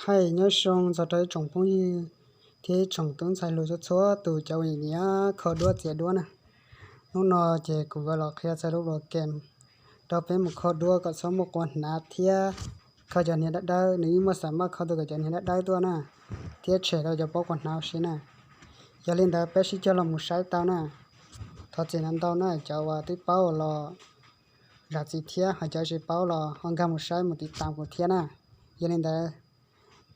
Hais nyob zoo txog rau ib tsoom phooj ywg thiab ib tsoom tub ntxhais hluas txhua txhua tus cov uas nyiam kho duab txiav duab na. Hnub no ces kuv yuav los qhia txog lub program rau peb mus kho duab kom txhob muaj quas hnav thiab kho cov hniav dawb dawb, nws yeej muaj xam maj kho tau kom cov hniav dawb dawb tuaj na, thiab tshem rau cov pob quas hnav ua si na. Yog li ntawd peb sib cog los mus saib tau na. Thov txim ntau na, cov uas twb paub los zam txim thiab, ho cov tsis paub los ho nkag mus saib mus tiv tam kuv thiab na. Yog li ntawd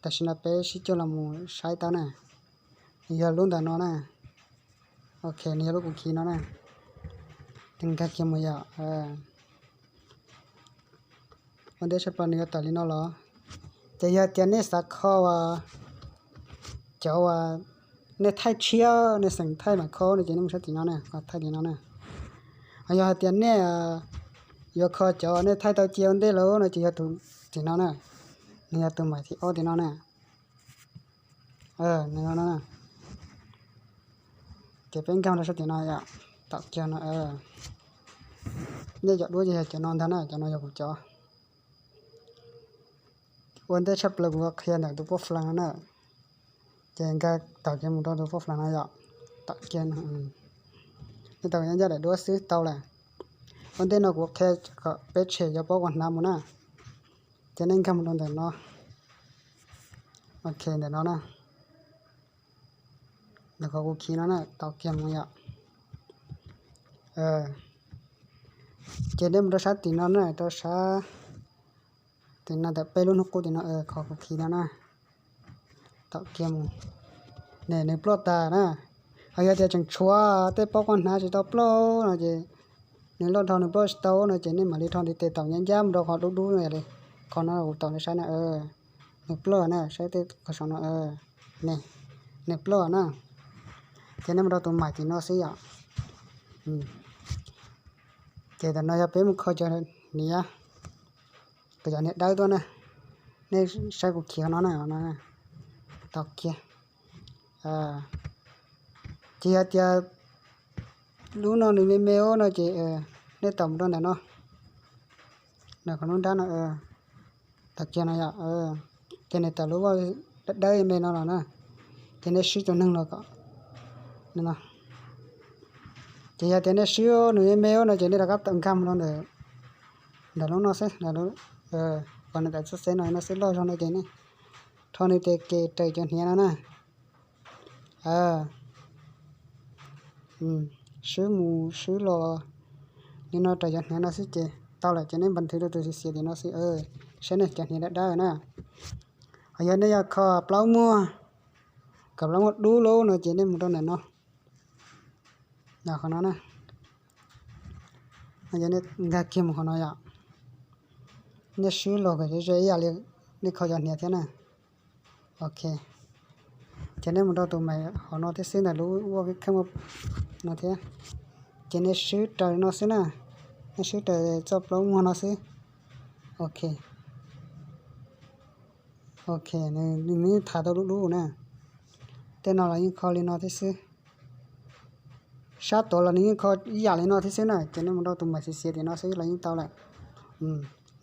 tam sim no peb sib cog los mus saib tau na. Nws yog lub ntawm no na. Ok, nws yog lub kuv khi no na. Nkag kiag mus yom. Ua ntej tshaj plaws nws yuav tawm li no los. Ces yog tias nej xav kho uas cov uas nej thaij tshiab, nej xeem thaij mam kho no ces nej mus saib tim no na, thaij tim no na. Ho yog hais tias nej yuav kho cov nej thaij tau cia ua ntej lawm no ces yog tus tim no na, nws yog tus mais thib ob tim no na. Nws no na. Ces peb nkag rau sab tim no yom, tom kiag no. Nej cov duab ces yog cov no ntag na, cov no yog kuv cov. Ua ntej tshaj plaws kuv qhia ntawm tus pob flas no na. Ces nkag tom kiag mus rau tus pob flas no yom, tom kiag no. Nej tau ncaj daim duab xwb tau lawm. Ua ntej no kuv qhia kom peb tshem cov pob quas hnav mus na. Ces nej nkag mus rau ntawm no. Ok, ntawm no na. Ntawm qhov kuv khi no na, tau kiag mus yom. Ces nej mus rau sab tim no na, rau sab tim no ntawm peb lub hnub qub tim no, qhov kuv khi no na. Tau kiag mus. Ne, nws ploj tas na. Ho yog tias tseem tshuav tej pob quas hnav tsis tau ploj no ces nws loj dhau nws ploj tsis tau no ces nej mam li rho ntiv tes taum ncaj ncaj mus rau qhov dub dub no, qhov no kuv taum nej saib na. Nws ploj na, saib tej qhov saum no. Ne, nws ploj na. Ces nej mus rau tus mais tim no xwb yom. Ces tam no yog peb mus kho cov hniav, cov hniav dawb tuaj na. Nej saib kuv khi qhov no na, tau kiag. Ces yog tias lub no nws me me ub no ces nej taum mus rau ntawm no, ntawm qhov lub nrab no, tau kiag no yom. Ces nws tawm lub voj dawb dawb me no los na, ces nej swb tus neeg los kom no. Ces yog tias nej swb nws me me ub no ces nej rov qab nkag mus rau ntawm, ntawm lub no xwb, ntawm lub, kom nws tawm txoj xev no no xwb loj zog no ces nej rho nws tes ke raws cov hniav no na. Swb mus swb los li no raws cov hniav no xwb ces tau lawm, ces nej npas nthwv rau tus xiav xiav tim no xwb, saib nej cov hniav dawb dawb na. Ho yog nej yog kho plaub muag, kom plaub muag dub lub no ces nej mus rau ntawm no, qhov no na. Nej nkag kiag mus qhov no yom. Nej swb los kom ze ze ib yam li nej kho cov hniav thiab na. Ok, ces nej mus rau tus mais hauv no thiab xwb, ntawm lub ua kheej no thiab. Ces nej swb raws no xwb na, nej swb raws txoj plaub muag no xwb. Ok, ok, nws yeej thav tau dub dub na. Tej no los yeej kho li no thiab xwb. Sab tuav los nws yeej kho ib yam li no thiab xwb na, ces nej mus rau tus mais xiav xiav tim no xwb los yeej tau lawm.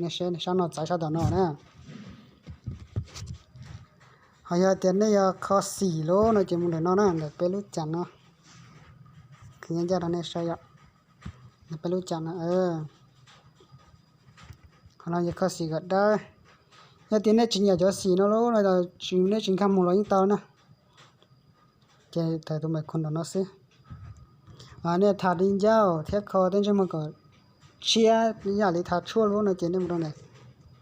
Nej saib sab no txawv sab tom no na. Ho yog tias nej yog kho xim lub no ces mus ntawm no na, ntawm peb lub cam no. Kuv ncaj ncaj rau nej saib yom, ntawm peb lub cam no. Qhov no yog kho xim kom dawb. Yog tias nej tsis nyiam cov xim no lub no, tsis, nej tsis nkag mus los yeej tau na. Ces thav tus mais khu nram no xwb. Nej thav di ncauj thiab kho tej ntsej muag kom tshiab ib yam li thav tshuaj lub no ces nej mus rau ntawm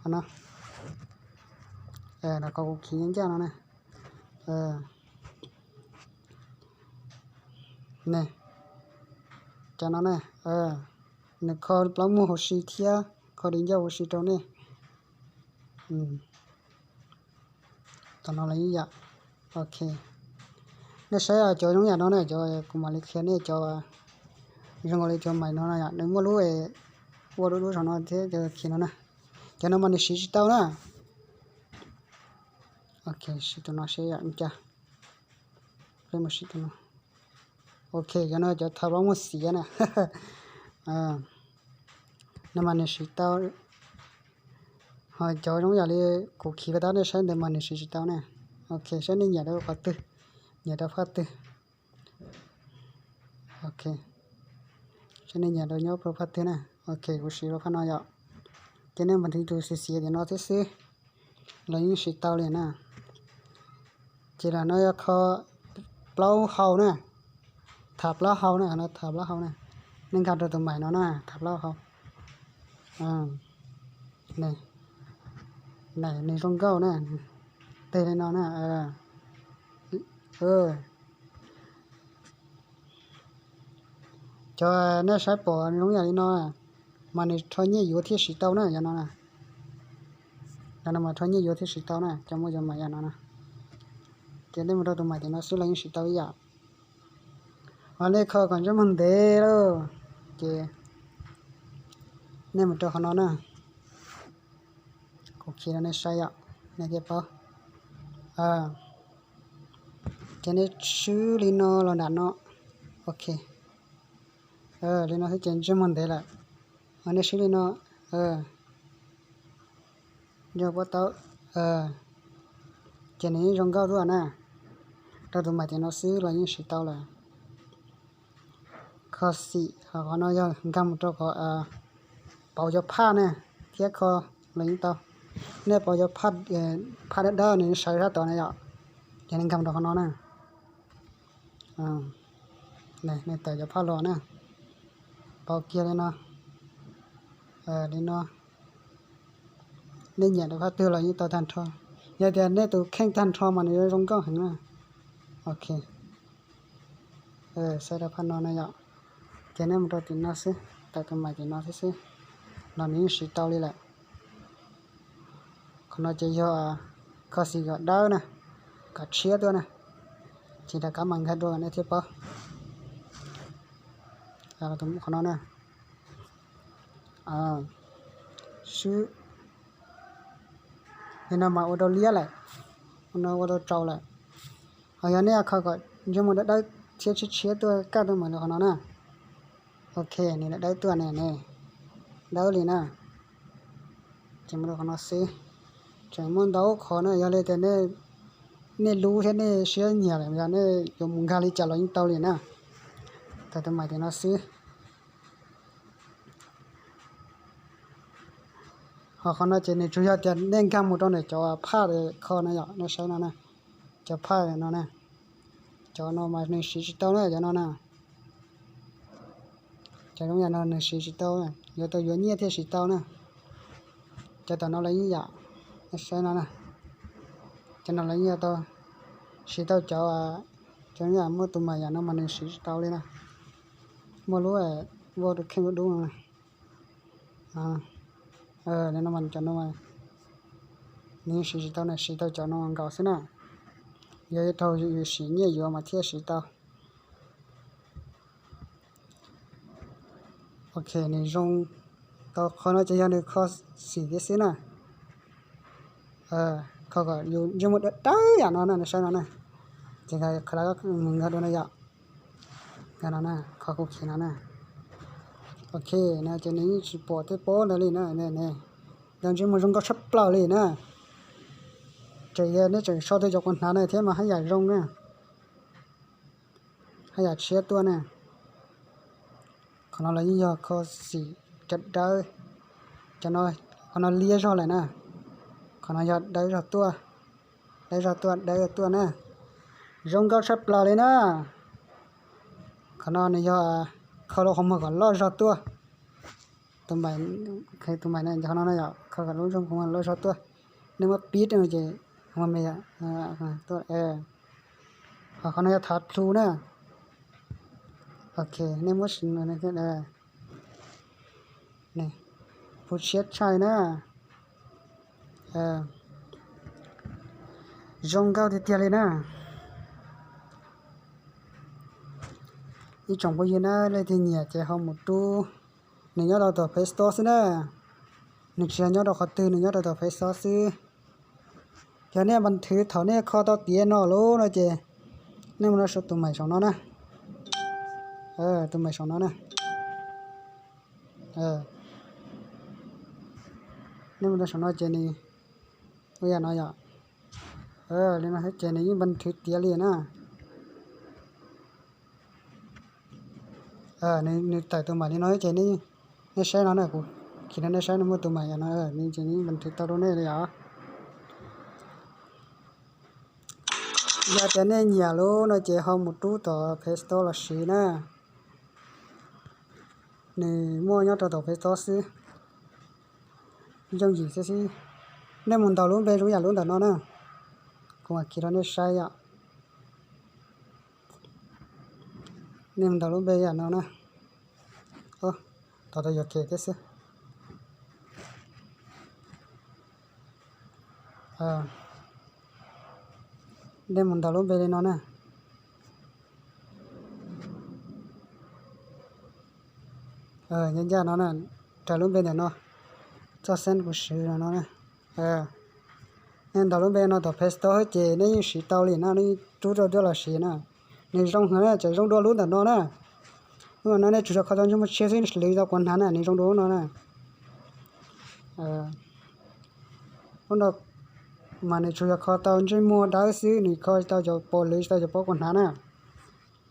qhov no, qhov kuv khi ncaj no na. Ne, cov no ne, nws kho plaub muag huv si thiab kho di ncauj huv si rau nej. Tom no los ib yam. Ok, nej saib cov zoo yam no na, cov kuv mam li qhia nej cov zoo nkaus li cov mais no na yom, nws muaj lub ua dub dub saum no thiab cov khi no na. Cov no mas nws siv tsis tau na. Ok, siv tus no seb yom, cas peb mus siv tus no. Ok, cov no cov thav plaub muag xiav na. No mas nws siv tau. Cov zoo yam li kuv khi paj tab nej saib ntawd mas nws siv tsis tau na. Ok, saib nej nyiam rau qhov twg, nyiam rau phaj twg. Ok, saib nej nyiam rau nyob rau phaj twg na. Ok, kuv siv rau phaj no yom. Ces nej mus tiv tus xim xim tim no xwb xwb los yeej siv tau li na. Ces los no yog kho plaub hau na, tham plaub hau na, no tham plaub hau na. Nej nkag rau tus maim no na, tham plaub hau. Nws zoo nkauj na, teg li no na. Cov nej saib pom zoo yam li no mas nws rho nyiaj yuav thiaj siv tau na, yog no na. Yog no mas rho nyiaj yuav thiaj siv tau na, cov muaj cov maim yam no na. Ces nej mus rau tus maim tim no xwb los yeej siv tau ib yam. Ho nej kho kom ntsej muag ntev lawm ces nej mus rau qhov no na. Kuv khi rau nej saib yom, nej thiaj paub. Ces nej swb li no los nram no. Ok, li no xwb ces ntsej muag ntev lawm. Ho nej swb li no, ntsej muag ntev. Ces nws yeej zoo nkauj tuaj na. Rau tus maim tim no xwb los yeej siv tau lawm. Kho xim, qhov no yog nkag mus rau qhov pauv cov phaj na, thiab kho los yeej tau. Nej pauv cov phaj dawb dawb nws sawv sab tod na yom, ces nej nkag mus rau qhov no na. Nej tawm cov phaj los na, pauv kiag li no, li no. Nej nyiam rau phaj twg los yeej tau tag nrho. Yog tias nej tus kheej tag nrho mas nws yuav zoo nkauj heev na. Ok, saib rau phaj no na yom. Ces nej mus rau tim no xwb, tawm tus maim tim no xwb xwb los nws yeej siv tau li lawm. Qhov no ces yog kho xim kom dawb na, kom tshiab tuaj na. Ces rov qab mas nkag dua nej thiaj paub. Qhov no na, swb li no mas ua rau liab lawm, ua no ua rau tsaus lawm. Ho yog nej kho kom ntsej muag dawb dawb thiab tshiab tshiab tuaj kaj tuaj mus li qhov no na. Ok, nws dawb tuaj ne, dawb li na. Ces mus rau qhov no xwb. Tseem muaj ntau qhov na, yog li tias nej lub thiab nej siab nyiam lawm yog nej yuav mus nkag li cas los yeej tau li na. Tawm tus maim tim no xwb. Ho qhov no ces nws tsuas yog tias nej nkag mus rau ntawm cov phaj kho no yom, nej saib no na. Cov phaj no na, cov no mas nws siv tsis tau na, cov no na. Cov zoo yam no nws siv tsis tau, yuav tau yuav nyiaj thiaj siv tau na. Cov tom no los yeej yam, nej saib no na. Cov no los yeej yog tau siv tau cov, cov zoo yam muaj tus maim yam no mas nws siv tsis tau li na. Muaj lub vaj rau kheej dub dub no. Li no mas cov no nws yeej siv tsis tau na, siv tau cov no nkaus xwb na. Yuav raug yus siv nyiaj yuav mas thiaj siv tau. Ok, nws zoo tau qhov no ces yog nws kho xim thiab xwb na. Kho kom yus ntsej muag dawb dawb yam no na, nws saib no na. Ces qhov mus nkag dua no yom. Nkag no na, kho kuv khi no na. Ok, no ces nws yeej tsis pom tej pob ntawd li na. Yog ntsej muag zoo nkauj tshaj plaws li na. Tseem yog nej tseem so tej cov quas hnav na thiab mas haj yam zoo na. Haj yam tshiab tuaj na. Qhov no los yeej yog kho xim cov dawb, qhov no liab zog lawm na. Qhov no yog dawb zog tuaj, dawb zog tuaj, dawb zog tuaj na. Zoo nkauj tshaj plaws li na. Qhov no nws yog kho rau qhov muag kom loj zog tuaj. Tus maim, tus maim no qhov no yog kho kom lub zoo qhov muag loj zog tuaj. Nej muab pib rau ces qhov muag me, ho qhov no yog thav plhu na. Ok, nej muab sim no, plhu tshiab tshaj na. Zoo nkauj tiag tiag li na. Ib tsoom phooj ywg na, leej twg nyiam ces ho mus rub. Nws nyob rau tom Play Store xwb na. Nws tsis yog nyob rau qhov twg, nws nyob rau tom Play Store xwb. Yog nej npaj thwv thaum nej kho tau tiav no lawm no ces nej mus rau tus maim saum no na. Tus maim saum no na. Nej mus rau saum no ces nws ua yam no yom. Li no ces nws yeej npa nthwv tiav li na. Nws tawm tus mam li no ces nej saib no na, kuv khi rau nej saib nws muaj tus mam yam no, nws ces nws yeej npa nthwv tau rau nej li os. Yog tias nej nyiam lub no ces ho mus rub tom Play Store los siv na. Nws muaj nyob rau tom Play Store xwb. Yooj yim xwb xwb. Nej mus ntaus lub npe zoo yam lub ntawm no na. Kuv mam khi rau nej saib yom. Nej mus ntaus lub npe yam no na. Tau tau yuam kev thiab xwb. Nej mus ntaus lub npe li no na. Ncaj ncaj no na, raws lub npe ntawm no, txoj xeeb kuv siv no na. Nej ntaus lub npe no tom Play Store ces nej yeej siv tau li na, nej rub rau duab los siv na. Nws zoo heev na, tseem zoo dua lub ntawm no na. Lub no nej tsuas yog kho tau ntsej muag tshiab xwb, lwv tau quas hnav na, nws zoo dua lub no na. Lub no mas nws tsuas yog kho tau ntsej muag dawb xwb, nws kho tsis tau cov pom lwv, tsis tau cov pom quas hnav na.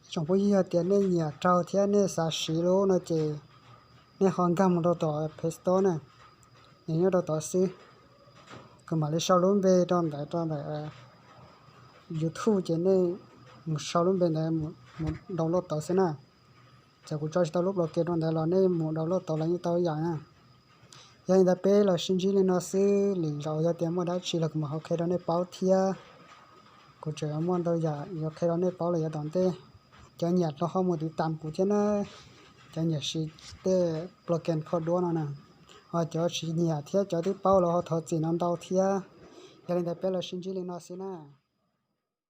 Tsoom phooj ywg, yog tias nej nyiam raug thiab nej xav siv lub no ces nej ho nkag mus rau tom Play Store na, nws nyob rau tod xwb. Kuv mam li sau lub npe rau ntawd rau ntawm YouTube ces nej mus sau lub npe ntawd mus download tau xwb na. Txawm kuv tso tsis tau lub program rau ntawd los nej mus download tau los yeej tau ib yam na. Yog li ntawd peb los sib ntsib li no xwb, lwm zaus yog tias muaj dab tsi los kuv mam ho qhia rau nej paub thiab. Kuv tseem muaj ntau yam yuav qhia rau nej paub los yav tom ntej. Cov nyiam los ho mus tiv tam kuv thiab na, cov nyiam siv tej program kho duab no na. Ho cov tsis nyiam thiab cov twb paub los ho thov txim no ntau thiab. Yog li ntawd peb los sib ntsib li no xwb na.